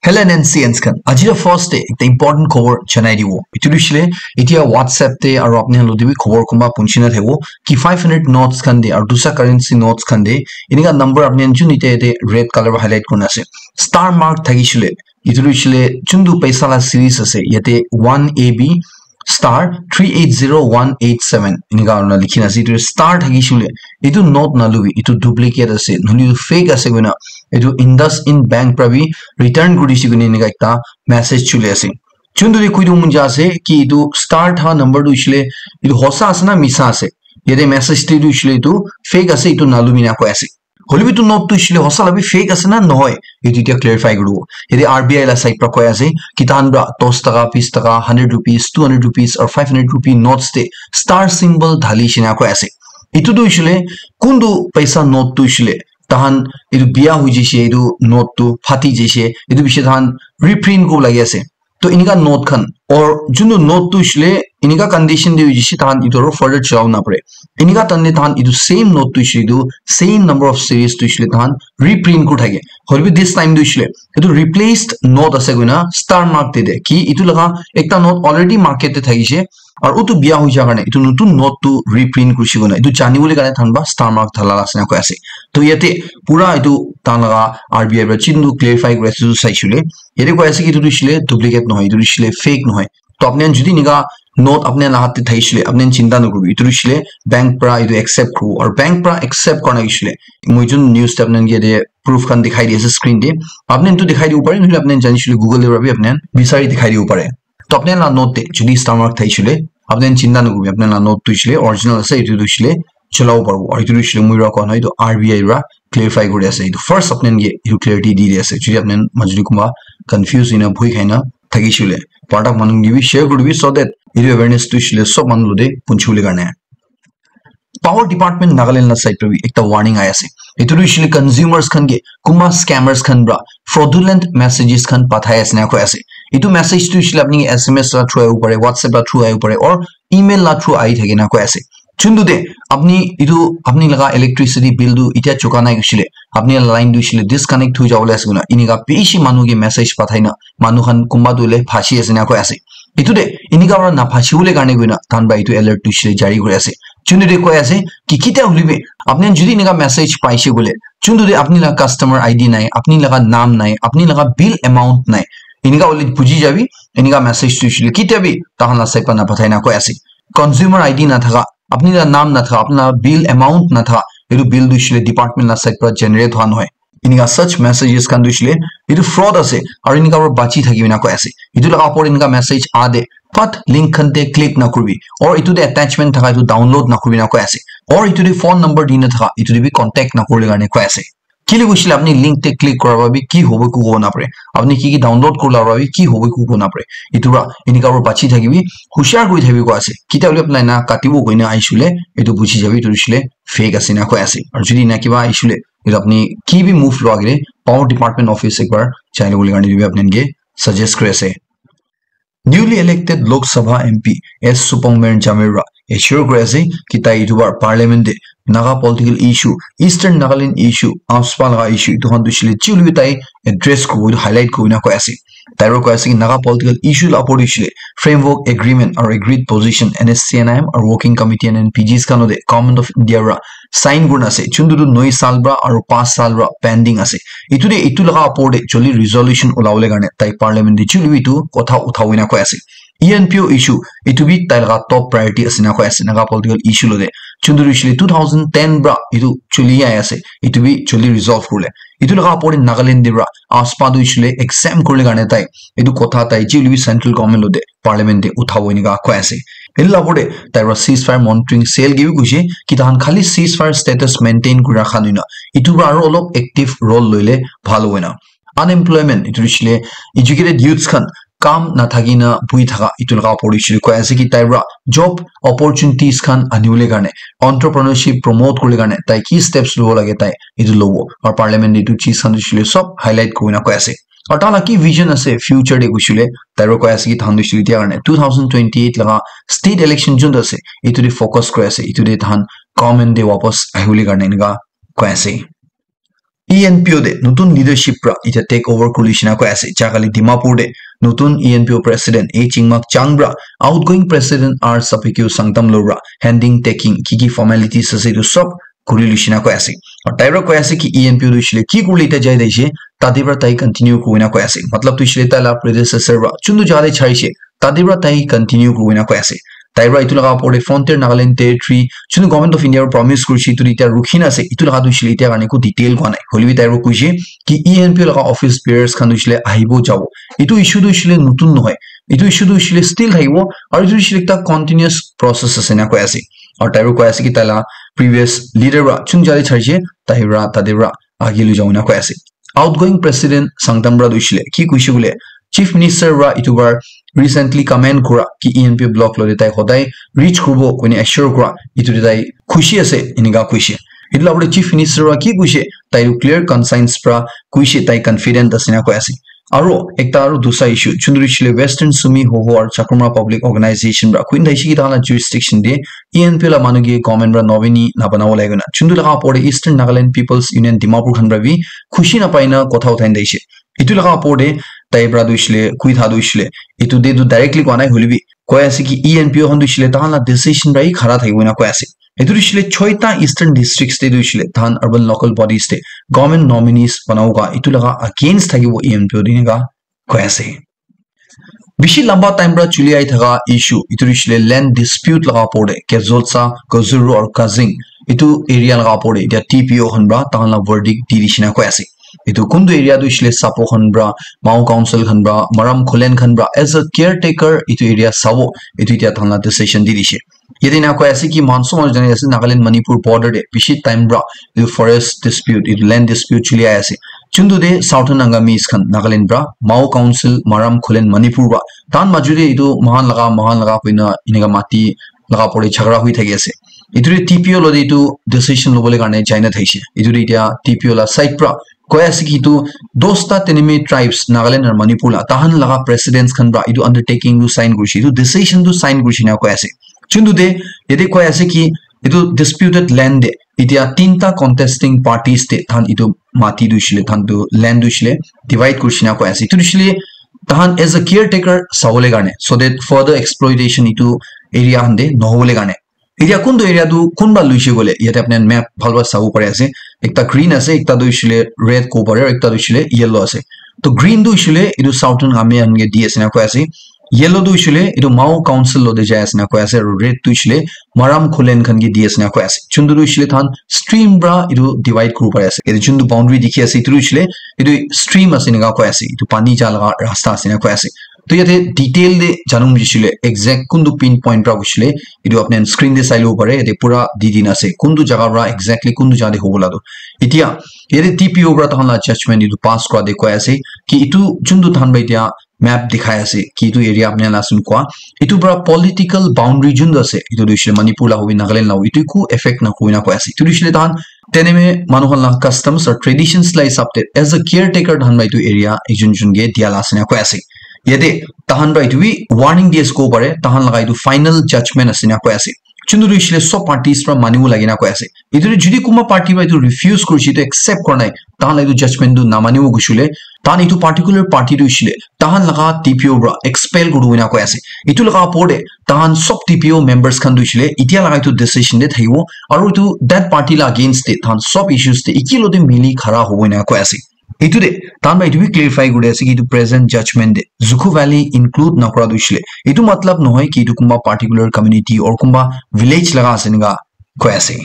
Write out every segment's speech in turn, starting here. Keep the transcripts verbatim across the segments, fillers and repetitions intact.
Hello N C Ns khan, aji la first day ekta important khobor janai dibo. Etu tu hoishe le, etia WhatsApp te aru apni khan lode bi khobor kunba punchi na thabo ki five hundred notes khan de aru dusra currency notes khan de, enika number apni khan jun etia yate red color para highlight kurina ase, star mark thakishe le, etu tu hoishe le juntu paisa la series ase, yate one A B star three eight zero one eight seven enika kurina likhi na ase. Etu star thakishe le, etu note nalubi, etu duplicate ase, nohole etu fake ase koina etu IndusInd Bank para bi return kuri dise koina enika ekta message chuli ase. Juntu te koi dibo mon jai ase ki etu star tha number tu hoishe le etu hosa ase na misa ase. Yate message te tu hoishe le etu fake ase, etu nalubi na koi ase. Hoilebi etu note tu hoishe le hosa la bi fake ase na nohoi, etu etia clarify kuribo. Yate R B I la side para koi ase ki tahan para dos taka, bis taka, hundred rupees, two hundred rupees aru five hundred rupee notes te star symbol dhali shina koi ase. Etu tu hoishe le kuntu paisa note tu hoishe le tahan etu biya hoi jaishe, etu note tu phati jaishe, etu bishi tahan reprint kuribo lagi ase. To enika note khan or juntu note tu hoishe le enika condition te hoi jaishe, tahan etu aru further chalabo napare. Enika tane tahan etu same note tu hoishe le etu same number of series tu hoishe le tahan reprint kuri thake. Hoilebi this time tu hoishe le etu replaced note ase koina star mark de de ki etu laga ekta note already market te thakishe aru utu biya hoi ja karne etu notun note tu reprint kurishe koina etu jani bole karne tahan para star mark dhala ase na koi ase. To yate pura etu tahan laga R B I para juntu clarify kuri ase etu saishe le, yate koi ase ki etu tu hoishe le duplicate nohoi, etu tu hoishe le fake nohoi. To apni khan jodi enika note apni khan la hath te thakishe le, apni khan chinta nakuribi, etu tu hoishe le bank para etu accept kuribo aru bank para accept kurina hoishe le moi jun news te apni khan ke yate proof khan dikhai di ase screen te. Apni khan tu dikhai dibo pare, nohole apni khan janishe le Google te para bi apni khan bisari dikhai dibo pare. To apni khan la note te jodi star mark thakishe le, apni khan chinta nakuribi, apni khan la note tu hoishe le original ase, etu tu hoishe le cholabo paribo. Aru etu tu hoishe le moi para koa nohoi, etu R B I para clarify kuri ase. Etu first apni khan ke etu clarity di di ase. Jodi apni khan majuli kunba confuse hoina bhoi khai na thakishe le, partak manu ke bi share kuribi so that etu awareness tu hoishe le sob manu lote punchi bole karne. Power Department Nagaland la side para bi ekta warning ahi ase. Etu tu hoishe le consumers khan ke kunba scammers khan para fraudulent messages khan pathai ase na koi ase. Etu message tu hoishe le apni ke S M S la through ahibo pare, WhatsApp la through ahibo pare, or email la through ahi thake na koi ase. Juntu te apni etu apni laga electricity bill tu etia chuka nai hoishe le, apni la line tu hoishe le disconnect hoi jabo le ase koina enika bishi manu ke message pathai na manu khan kunba tu hoile phasi ase na koi ase. Etu te enika para na phasi bole karne koina tahan para etu alert tu hoishe le jari kuri ase. Juntu te koi ase ki ketia hoilebi apni khan jodi enika message paishe koile, juntu te apni laga customer I D nai, apni laga naam nai, apni laga bill amount nai, enika hoile buji jabi, enika message tu hoishe le ketia bi tahan la side para na pathai na koi ase. Consumer I D na thaka, apni la naam na thaka, apni la bill amount na thaka, etu bill tu hoishe le department la side para generate hoa nohoi. Enika such messages khan tu hoishe le etu fraud ase, aru enika para bachi thakibi na koi ase. Etu laga opor enika message aa de, but link khan te click nakuribi, or etu te attachment thaka etu download nakuribi na koi ase, or etu te phone number di na thaka etu te bi contact nakurile karne koi ase. Kile hoishe le apni link te click kura para bi ki hobo eku kobo napare, apni ki ki download kurila para bi ki hobo eku kobo napare. Etu para enika para bachi thakibi, hushar kuri thakibi koi ase. Ketia hoile apni la ena katibo koina ahishe le etu buji jabi, etu hoishe le fake ase na koi ase. Aru jodi ena kiba ahishe le etu apni ki bi move lua agere Power Department office ekbar jai lobole karne etu bi apni khan ke suggest kuri ase. Newly elected Lok Sabha M P S Supongmer Jamir para assure kuri ase ki tai etu bar parliament te Naga political issue, Eastern Nagaland issue, AFSPA laga issue, etu khan tu hoishe le ji hoile bi tai address kuribo, etu highlight kurina koi ase. Tai para koi ase ki Naga political issue la opor te hoishe le framework agreement aru agreed position N S C N I M aru working committee and N P Gs khan lote Government of India para sign kurina ase. Juntu tu noi saal para aru paanch saal para pending ase. Etu te etu laga opor te joldi resolution ulabole karne tai parliament te ji hoile bi etu kotha uthabo ena koi ase. E N P O issue, etu bi tai laga top priority ase na koi ase, Naga political issue lote. Juntu tu hoishe le two thousand ten para etu chuli ahi ase, etu bi joldi resolve kuribole. Etu laga opor te Nagaland te para AFSPA tu hoishe le exempt kuribole karne tai etu kotha tai ji hoile bi central government lote parliament te uthabo enika koi ase. Etu laga opor te tai para ceasefire monitoring cell ke bi koishe ki tahan khali ceasefire status maintain kuri rakha nohoi na, etu para aru olop active role loile bhal hobo ena. Unemployment, etu hoishe le educated youths khan kam nathaki na buhi thaka, etu laga opor te hoishe le koi ase ki tai para job opportunities khan anibole karne, entrepreneurship promote kuribole karne tai ki steps lobo lage tai etu lobo. Aru parliament te etu cheez khan tu hoishe le sob highlight kurina koi ase. Aru tai laga ki vision ase future te hoishe le, tai para koi ase ki tahan tu hoishe le etia karne two thousand twenty-eight laga state election juntu ase, etu te focus kuri ase, etu te tahan government te wapas ahibole karne enika koi ase. E N P O te notun leadership pra itya take over kuri lishina koi ase. Jakali Dimapur te notun E N P O president A Chingmak Chang pra outgoing president R Sapikyu Sangtam lo pra handing taking ki ki formalities ase etu sob kuri lishina koi ase. Aru tai pra koi ase ki E N P O tu hoishe le ki kurle itya jai taishe, tate pra tai continue kurina koi ase. Matlab tu hoishe le tai la predecessor pra chuntu jaga te chaishe, tate pra tai continue kurina koi ase. Tai pra itu laga opor te Frontier Nagaland Territory, chuntu Government of India pra promise kurishe, itu itya rukhi na ase, itu laga tu hoishe le itya karne eku detail koa nai. Hoile bi tai pra kuishe ki E N P O laga office bearers khan tu hoishe le ahibo jabo. Itu issue tu hoishe le notun nohoi. Itu issue tu hoishe le still thakibo, aru itu hoishe le ekta continuous process ase na koi ase. Aru tai pra koi ase ki tai la previous leader pra chuntu jaga te chaishe, tai pra tate pra age lui jabo na koi ase. Outgoing president Sangtam pra tu hoishe le ki kuishe bole, Chief Minister pra itu bar recently comment kura ki E N P O block lo te tai hodai reach kuribo koine assure kura, itu te tai khushi ase, enika kuishe. Itu la opor te Chief Minister pra ki kuishe, tai tu clear conscience pra kuishe, tai confident ase na koi ase. Aru ekta aru dusa issue, chuntu hoishe le Western Sumi Hoho aru Chakruma Public Organization pra kuin thaishe ki tahan la jurisdiction te E N P O la manu ke government pra nominee na banabo lage na. Chuntu laga opor te Eastern Nagaland People's Union Dimapur khan pra bi khushi na pai na kotha uthai na thaishe. Itu laga opor te tai pra tu hoishe le, kui tha tu hoishe le, itu te tu directly koa nai hoile bi koi ase ki E N P O khan tu hoishe le tahan la decision pra hi khara thakibo na koi ase. Itu tu hoishe le choita Eastern districts te tu hoishe le tahan urban local bodies te government nominees banabo ka itu laga against thakibo E N P O tu enika koi ase. Bishi lamba time pra chuli ahi thaka issue, itu hoishe le land dispute laga opor te, Kezolsa, Kozuru aru Kazing, itu area laga opor te, itya T P O khan pra, tahan la verdict di dishina koi ase. Itu kuntu area tu hoishe le Sapo khan pra, Mao Council khan pra, Maram Kholen khan pra, as a caretaker, itu area sabo, itu itya tahan la decision di dishe. Yate na koi ase ki manso manu jani ase Nagaland Manipur border te bishi time pra etu forest dispute, etu land dispute chuli ahi ase. Chuntu te Southern Angamis khan Nagaland pra Mao Council Maram Kholen Manipur pra tan maju te etu mahan laga mahan laga koina enika mati laga pore jhagara hui thaki ase. Etu te T P O lo te etu decision lobole karne jaina thaise. Etu te etia T P O la side pra koi ase ki etu dosta tenemi tribes Nagaland aru Manipur la tahan laga presidents khan pra etu undertaking tu sign kurise, etu decision tu sign kurise na koi ase. Chuntu te yate koi ase ki etu disputed land te etia tinta contesting parties te tahan etu mati tu hoishe le tahan tu land tu hoishe le divide kurise na koi ase. Etu tu hoishe le tahan as a caretaker sabole karne, so that further exploitation etu area khan te nohobole karne. Etia kuntu area tu kunba luise koile yate apni khan map bhal para sabo pari ase. Ekta green ase, ekta tu hoishe le red kobo pare, aru ekta tu hoishe le yellow ase. To green tu hoishe le etu Southern Angami khan ke di ase na koi ase. Yellow tu hoishe le etu Mao Council lo te jai ase na koi ase, aru red tu hoishe le Maram Kholen khan ke di ase na koi ase. Chuntu tu hoishe le tahan stream pra etu divide kuribo pari ase. Etu chuntu boundary dikhi ase, etu tu hoishe le etu stream ase enika koi ase, etu pani ja laga rasta ase enika koi ase. To yate detail te jano mujise le exact kuntu pin point pra hoishe le etu apni khan screen te sai lobo pare, yate pura di dina ase kuntu jaga pra exactly kuntu jaga te hobo la tu. Etia yate T P O pra tahan la judgment etu pass kura te koi ase ki etu chuntu tahan pra etia map dikhai ase ki etu area apni khan la ase koa, etu pra political boundary chuntu ase etu tu hoishe le Manipur la hobi Nagaland la hobi etu eku effect na kuri na koi ase. Etu tu hoishe le tahan tenemi manu khan la customs or traditions la hisab te as a caretaker tahan pra etu area ekjon ekjon ke dia la ase na koi ase. Yate tahan pra etu bi warning di ase kobo pare, tahan laga etu final judgment ase na koi ase. Chuntu tu hoishe le sob parties pra manibo lage na koi ase. Etu tu jodi kunba party pra etu refuse kurise, etu accept kura nai, tahan la etu judgment tu namanibo kuishe le, tahan etu particular party tu hoishe le tahan laga T P O pra expel kuribo na koi ase. Etu laga opor te tahan sob T P O members khan tu hoishe le etia laga etu decision te thakibo, aru etu that party la against te tahan sob issues te eki lo te mili khara hobo na koi ase. Etu te tahan pra etu bi clarify kuri ase ki etu present judgment te Zuku Valley include na kura tu hoishe le etu matlab nohoi ki etu kunba particular community or kunba village laga ase enika koi ase.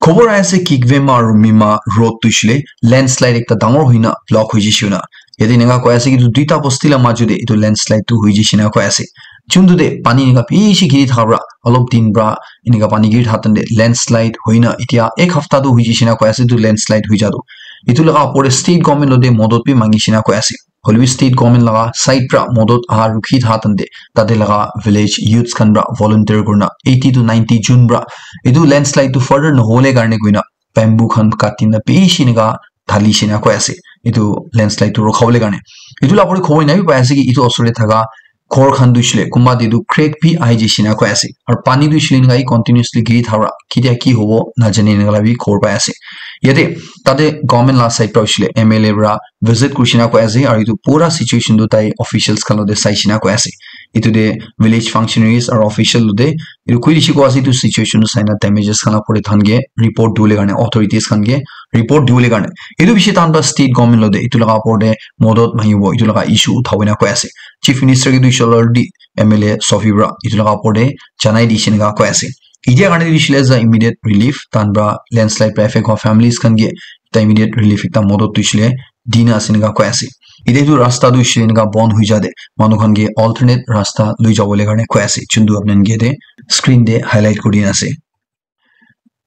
Khobor ahi ase Kikwema aru Mima road tu hoishe le landslide ekta dangor hoina block hoi jaise koina. Yate enika koi ase ki etu duita bosti la majo te etu landslide tu hoi jaise na koi ase. Chuntu te pani enika bishi giri thaka pra olop din pra enika pani giri thaka time te landslide hoina etia ek hafta tu hoi jaise na koi ase etu landslide hoi ja tu. Etu laga opor te state government lo te modot bi mangishe na koi ase. Hoile bi state government laga side pra modot aha rukhi thaka time te tate laga village youths khan pra volunteer kurina eighty to ninety June pra etu landslide tu further nohole karne koina bamboo khan kati na bishi enika dhalishe na koi ase etu landslide tu rukhabole karne. Etu la opor te khobor ena bi pai ase ki etu osor te thaka ghor khan tu hoishe le kunba te tu crack bi ahi jaise na koi ase, aru pani tu hoishe le enika hi continuously giri thaka pra ketia ki hobo najane enika la bi khobor pai ase. Yate tate government la side pra hoishe koile M L A pra visit kurishe na koi ase, aru etu pura situation tu tai officials khan lote saishe na koi ase. Etu te village functionaries aru official lote etu koi dishe koi ase, etu situation tu sai na damages khan la opor te tahan ke report dibole karne, authorities khan ke report dibole karne. Etu bishi tahan pra state government lote etu laga opor te modot mangibo, etu laga issue uthabo ena koi ase. Chief Minister ke tu hoishe koile already M L A Sophie pra etu laga opor te janai dishe enika koi ase. Etia karne tu hoishe koile as a immediate relief, tahan pra landslide pra affect hua families khan ke ekta immediate relief, ekta modot tu hoishe koile dina ase enika koi ase. Etia tu rasta tu hoishe koile enika bon hoi ja te manu khan ke alternate rasta loi jabole karne koi ase, chuntu apni khan ke yate screen te highlight kuri dina ase.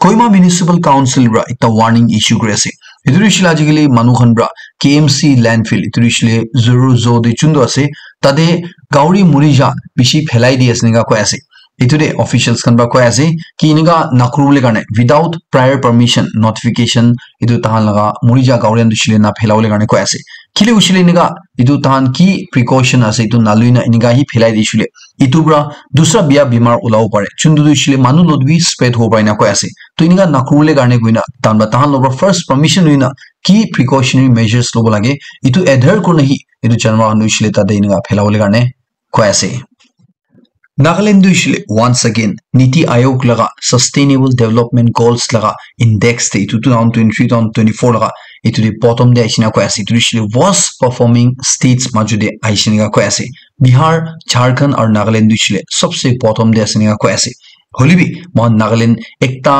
Kohima Municipal Council pra ekta warning issue kuri ase. Etu tu hoishe koile ajikali manu khan pra K M C landfill, etu tu hoishe koile Zuru Zoo te chuntu ase, tate gauri muri ja bishi phelai di ase enika koi ase. Etu te officials khan pra koi ase ki enika nakuribole karne without prior permission, notification, etu tahan laga muri ja gauri khan tu hoishe koile na phelabole karne koi ase. Kile hoishe koile enika etu tahan ki precaution ase etu naloi na enika hi phelai dishe koile etu pra dusra biya bimar ulabo pare, chuntu tu hoishe koile manu lot bi spread hobo pare na koi ase. To enika nakuribole karne koina tahan pra tahan logot pra first permission loina ki precautionary measures lobo lage, etu adhere kurina hi etu janwar khan tu hoishe koile tate enika phelabole karne koi ase. Nagaland tu hoishe koile once again Niti Aayog laga Sustainable Development Goals laga index te etu two thousand twenty-three, two thousand twenty-four laga etu te bottom te aishe na koi ase. Etu tu hoishe koile worst performing states majo te aishe enika koi ase. Bihar, Jharkhand aru Nagaland tu hoishe koile sobse bottom te ase enika koi ase. Hoile bi moikhan Nagaland ekta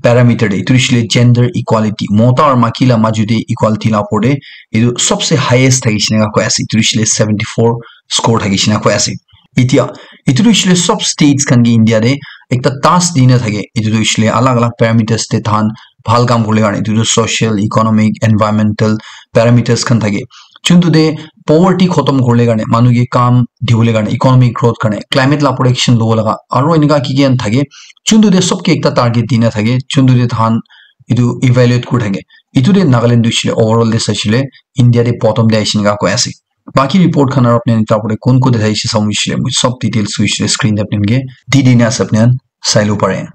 parameter te etu tu hoishe koile gender equality, mota aru maiki la majo te equality la opor te etu sobse highest thakishe enika koi ase. Etu tu hoishe koile seventy four score thakishe enika koi ase. Etia etu tu hoishe koile sob states khan ke India te ekta task dina thake, etu tu hoishe koile alag alag parameters te tahan bhal kam kuribole karne, etu tu social, economic, environmental parameters khan thake. Chuntu te poverty khotom kuribole karne, manu ke kam dibole karne, economic growth karne, climate la protection lobo laga, aru enika ki ki khan thake, chuntu te sob ke ekta target dina thake, chuntu te tahan etu evaluate kuri thake. Etu te Nagaland tu hoishe koile overall te saishe koile India te bottom te aishe enika koi ase. Baki report khan aru apni khan etu opor te kun kun te saishe samu hoishe koile, moi sob details hoishe koile screen te apni khan ke di dina ase, apni khan sai lo pare.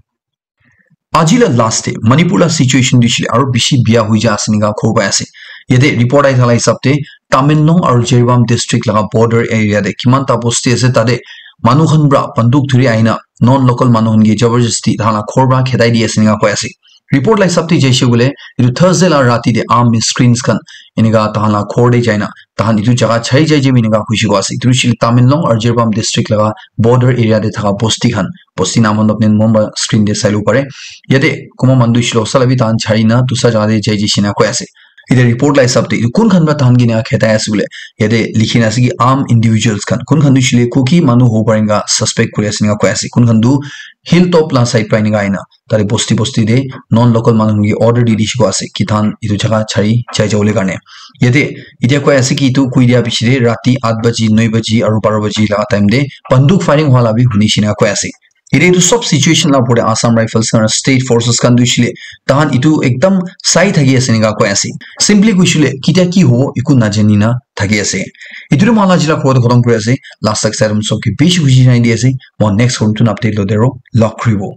Aji la last te Manipur la situation tu hoishe koile aru bishi biya hoi ja ase enika khobor pai ase. Yate report ahi thala hisab te Tamenglong aru Jiribam district laga border area te kiman ta bosti ase, tate manu khan pra banduk dhuri ahina non local manu khan ke jabardasti tahan la ghor pra khedai di ase enika koi ase. Report la hisab te jaise koile etu Thursday la rati te armed miscreants khan enika tahan la ghor te jaina tahan etu jaga chari jai jai enika khushi koi ase. Etu hoishe koile Tamenglong aru Jiribam district laga border area te thaka bosti khan, bosti naam khan apni khan mon pra screen te sai lo pare. Yate kunba manu tu hoishe koile osor la bi tahan chari na dusra jaga te jai jaise enika koi ase. Etu report la hisab te etu kun khan pra tahan ke enika khedai ase koile yate likhi na ase ki armed individuals khan, kun khan tu hoishe koile Kuki manu hobo pare enika suspect kuri ase enika koi ase. Kun khan tu hilltop la side pra enika ahina tate bosti bosti te non local manu khan ke order di dishe koi ase ki tahan etu jaga chari jai jabole karne. Yate etia koi ase ki etu koi dia piche te rati aat baji, noi baji aru baro baji laga time te banduk firing hua la bi hunishe enika koi ase. Yate etu sob situation la opor te Assam Rifles khan aru state forces khan tu hoishe koile tahan etu ekdam sai thaki ase enika koi ase. Simply koishe koile ketia ki hobo eku najani na thaki ase. Etu tu moikhan la aji la khobor tu khotom kuri ase. Last tak sai sob ke bishi khushi janai di ase. Moi next khobor tu update lote aru log kuribo.